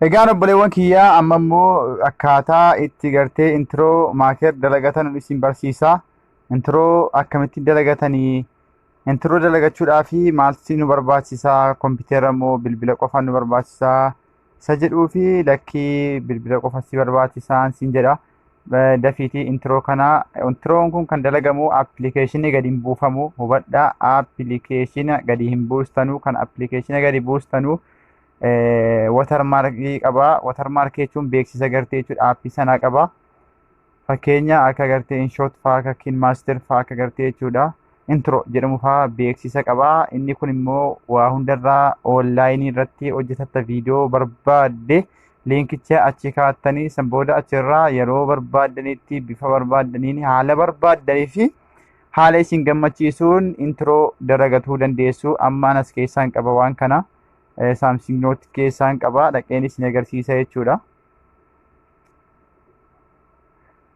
Egaan obboleewwan kiyyaa, amma immoo akkaataa itti gartee intro maker dalagatan isin barsiisa. Intro akkamittiin dalagatanii, intro dalagachuudhaaf maaltu nu barbaachisaa, kompiitara moo bilbila qofa nu barbaachisaa isa jedhuu fi lakkii, bilbila qofa si barbaachisaa siin jedha. Dafiitii intro kana, introon kun kan dalagamu appilikeeshinii gadi hin buufamu, hubadhaa, appilikeeshina gadi hin buustanuu. Kan appilikeeshina gadi buustanuu watermarkii qaba. Watermarkii jechuun beeksisa gartee jechuudha aappii sanaa qaba. Fakkeenya akka gartee InShot fa'aa, akka KineMaster fa'aa, akka gartee jechuudha intro jedhamu fa'aa beeksisa qaba. Inni kun immoo waa hundarraa onlaayinii irratti hojjetatta. Viidiyoo barbaadde liinkicha achi kaa'attanii, san booda achirraa yeroo barbaaddanitti bifa barbaaddaniin, haala barbaaddanii fi haala isin gammachiisuun intro dalagatuu dandeessu. Ammaan as keessaan qaba, waan kana Samsung Note keessaan qaba, dhaqeen isin agarsiisa jechuudha.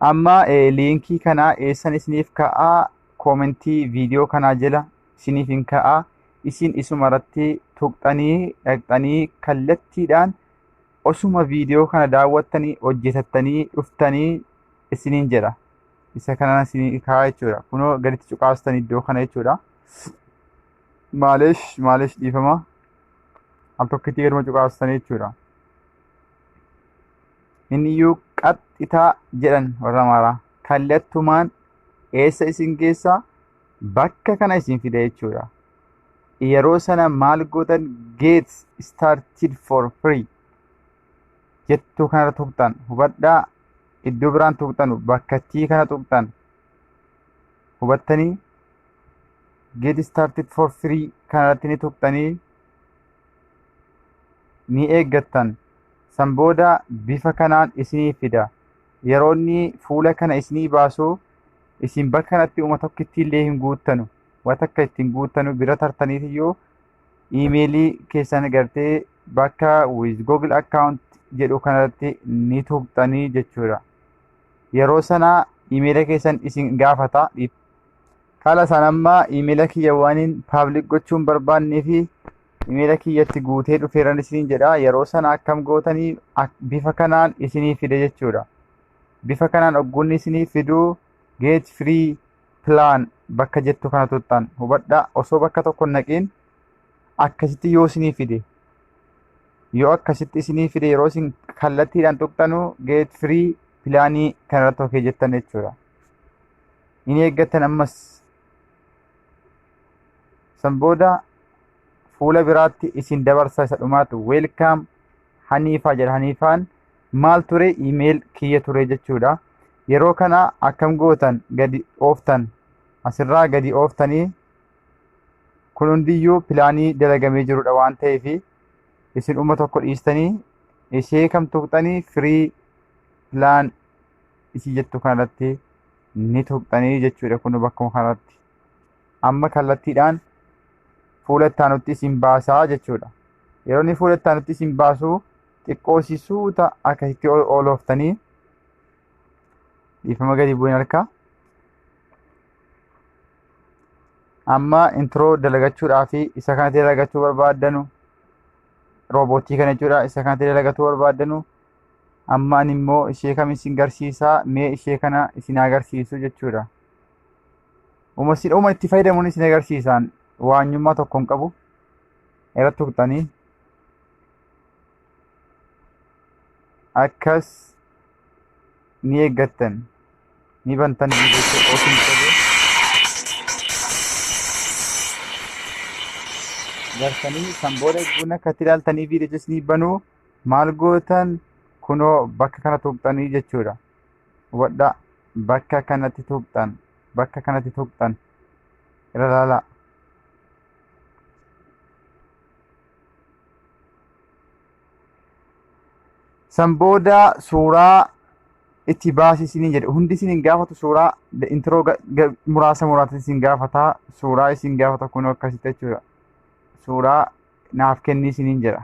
Amma liinkii kana eessan isiniif ka'aa? Koomentii viidiyoo kanaa jala isiniif hin ka'aa. Isin isuma irratti tuqxanii dhaqxanii kallattiidhaan osuma viidiyoo kana daawwattanii hojjetattanii dhuftanii isiniin jedha. Isa kana isinii kaa'aa jechuudha. Kunoo gaditti cuqaastan iddoo kana jechuudha. Maaleesh maaleesh, dhiifama. Al tokkitti gaduma cuqaastan jechuudha. Inni iyyuu qaxxitaa jedhan warra Amaaraa. Kallattumaan eessa isin geessa? Bakka kana isin fida jechuudha. Yeroo sana maal gootan? Get started for free jettuu kanarra tuqxan, hubadhaa, iddoo biraan tuqxanu, bakkattii kana tuqxan, hubattanii? Get started for free kanarratti ni tuqxanii ni eeggattan. San booda bifa kanaan isinii fida. Yeroo inni fuula kana isinii baasu, isin bakka kanatti uma tokkitti illee hin guuttanu. Waan takka ittiin guuttanu bira tartaniitiyyuu iimeelii keessan gartee bakka with Google account jedhu kanarratti ni tuqxanii jechuudha. Yeroo sana iimeela keessan isin gaafata. Haala isaan amma iimeela kiyya waaniin public gochuun barbaannee fi iimeela kiyyatti guutee dhufeeran isiniin jedha. Yeroo sana akkam gootanii? Bifa kanaan isinii fide jechuudha. Bifa kanaan ogguunni isinii fiduu, get free plan bakka jettu kana tuqxan, hubadhaa. Osoo bakka tokko hin naqiin akkasitti yoo isinii fide, yoo akkasitti isinii fide, yeroo isin kallattiidhaan tuqxanu get free planii kanarratti okay jettan jechuudha. Inni eeggattan ammas san booda fuula biraatti isin dabarsa. Isa dhumaatu welcome Haniifaa jedha. Haniifaan maal ture? Iimeel kiyya ture jechuudha. Yeroo kana akkam gootan? Gadi ooftan, asirraa gadi ooftanii. Kun hundiyyuu pilaanii dalagamee jirudha waan ta'eef, isin dhuma tokko dhiistanii ishee kam tuqxanii? Free plan isii jettu kanarratti ni tuqxanii jechuudha. Kun bakkuma kanarratti amma kallattiidhaan fuula itti aanutti isin baasaa jechuudha. Yeroo inni fuula itti aanutti isin baasu, xiqqoo isii suuta akkasitti ol ooftanii, dhiifama, gadi bu'een harka. Amma intro dalagachuudhaaf isa kanatti dalagachuu barbaaddanu, roobootii kana jechuudha, isa kanatti dalagachuu barbaaddanu, amma ani immoo ishee kam isin garsiisaa? Mee ishee kana isin agarsiisu jechuudha. Uma isin uma itti fayyadamuun isin agarsiisaan, waanyummaa tokko hin qabu. Irratti tuqxanii akkas ni eeggattan, ni bantan, viidiyoo ofiin qabu. Gartanii, san booda buna akkatti ilaaltanii viidiyoo isinii banuu maal gootan? Kunoo bakka kana tuqxanii jechuudha. Hubadhaa, bakka kanatti tuqxan, bakka kanatti tuqxan, irra ilaalaa. San booda suuraa itti baasii isiniin jedhe. Hundi isiniin gaafatu, suuraa intro muraasa muraasa isin gaafata, suuraa isin gaafata, kun akkasitti jechuudha. Suuraa naaf kenni isiniin jedha.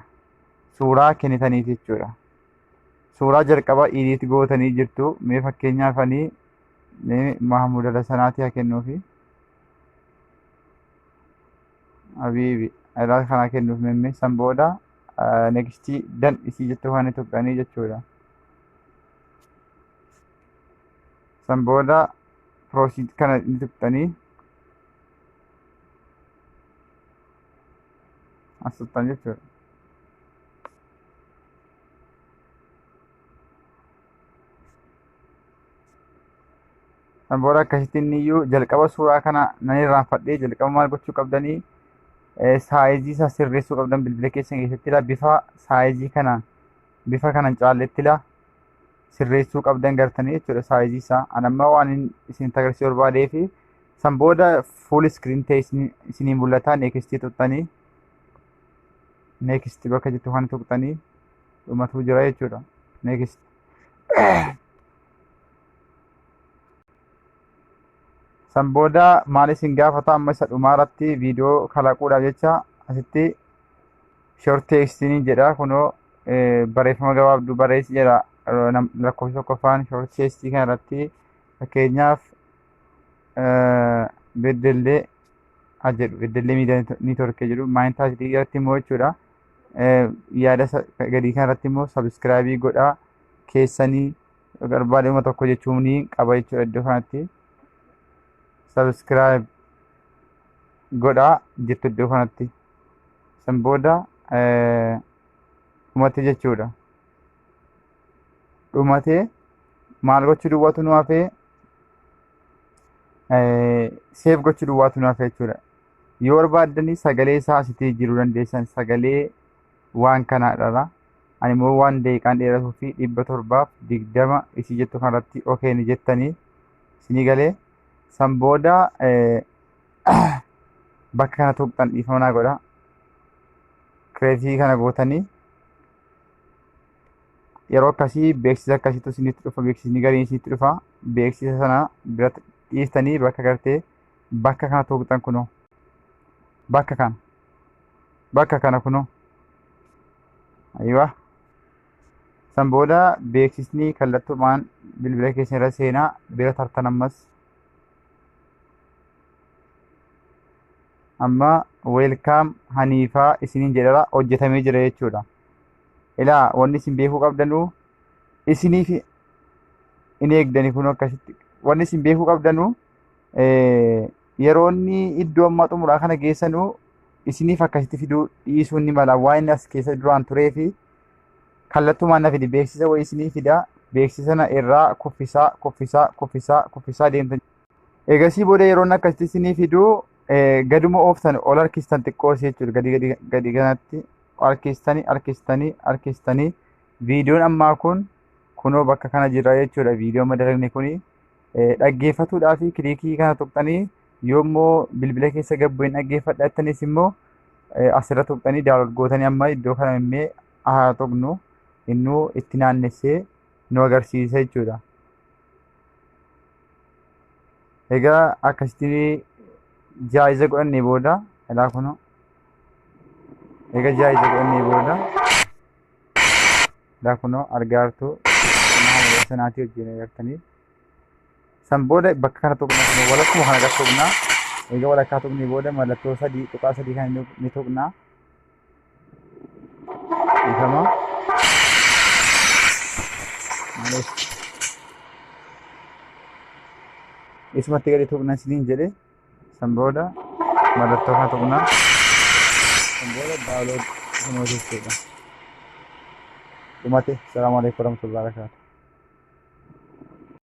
Suuraa kennitaniif jechuudha. Suuraa jalqaba edit gootanii jirtu. Mee fakkeenyaaf ani Mahamud Alasanaati haa kennuufi. Habiibi irraa kana kennuuf memme. San booda Next done isii jettu kana tuqxanii jechuudha. San booda proceed kana ni tuqxanii as tuqxan jechuudha. San booda akkasitti inni iyyuu jalqaba suuraa kana nan irraanfadhee, jalqaba maal gochuu qabdanii, size isaa sirreessuu qabdan bilbila keessan keessatti. Bifa size kanaan, bifa kanan caalletti sirreessuu qabdan gartanii jechuudha size isaa. An amma waan isin agarsiisuu barbaadee fi san booda full screen ta'e isinii mul'ata. Next tuqxanii, next bakka jettu kana tuqxanii dhumatu jira jechuudha. Next. San booda maal isin gaafata? Amma isa dhumaa irratti viidiyoo kalaquudhaaf jecha asitti short textiin jedha. Kunoo barreeffama gabaabduu barreessi jedha. Lakkoofsa tokkoffaan short textii kana irratti fakkeenyaaf Beddellee haa jedhu, Beddellee Miidiyaa Network jedhu. Main title irratti immoo jechuudha. Yaada gadii kana irratti immoo subscribe godhaa keessanii barbaaduma tokko jechuun ni qaba jechuudha iddoo kanatti. Subscribe godhaa jettu iddoo kanatti. San booda dhumate jechuudha. Dhumatee maal gochuu duwwaatu nu hafee? Save gochuu duwwaatu nu hafee jechuudha. Yoo barbaaddanii sagalee isaa asitti jijjiiruu dandeessan, sagalee waan kanaadha. Ani immoo waan daqiiqaan dheeratuu fi 720 isii jettu kanarratti okay ni jettanii isinii galee. San booda bakka kana tuqxan, dhiifama naa godha. Create kana gootanii yeroo akkasii beeksisa akkasiitu isinitti dhufa, beeksisni gariin isinitti dhufa. Beeksisa sana biratti dhiistanii bakka gartee bakka kana tuqxan, kunoo bakka kana, bakka kana kunoo, ayiwa. San booda beeksisni kallattumaan bilbila keessan irra seenaa, bira tartan. Ammas amma "Welcome Haniifaa" isiniin jedhara, hojjetamee jira jechuudha. Ilaa, wanni isin beekuu qabdanuu isiniif in eegdani kun akkasitti. Wanni isin beekuu qabdanuu yeroo inni iddoo ammaa xumuraa kana geessanuu isiniif akkasitti fiduu dhiisuun ni mala. Waan inni as keessa duraan turee fi kallattumaan na fidi, beeksisa wayii isinii fida. Beeksisa sana irraa kuffisaa, kuffisaa, kuffisaa, kuffisaa deemtan. Egasii booda yeroo inni akkasitti isinii fiduu gaduma ooftan, ol harkistan xiqqoo isii jechuudha. Gadi gadi gadi kanatti harkistanii, harkistanii, harkistanii viidiyoon ammaa kun kunoo bakka kana jira jechuudha. Viidiyoo amma dalagne kuni dhaggeeffatuudhaa fi click kana tuqxanii, yoommoo bilbila keessa gabbu'een dhaggeeffadha jettanis immoo asirra tuqxanii download gootanii. Amma iddoo kana immee haa tuqnu, innuu itti naannessee nu agarsiisa jechuudha. Egaa akkasitti jaayiza godhannee booda, ilaa kunoo, egaa jaayiza godhannee booda, ilaa kunoo argaa jirtu sanaatii wajjin agartanii. San booda bakka kana tuqna, kunoo walakkuma kana gad tuqna. Egaa walakkaa tuqnee booda mallattoo 3.3 kana ni tuqna. Dhiifama. Maaliif? Isumatti gadi tuqna isiniin jedhe. San booda mallattoo kana tuqna. San booda download kunoo jechuudha. Dhumate. Salaamu alaikum warahmatullahi wabarakatuh.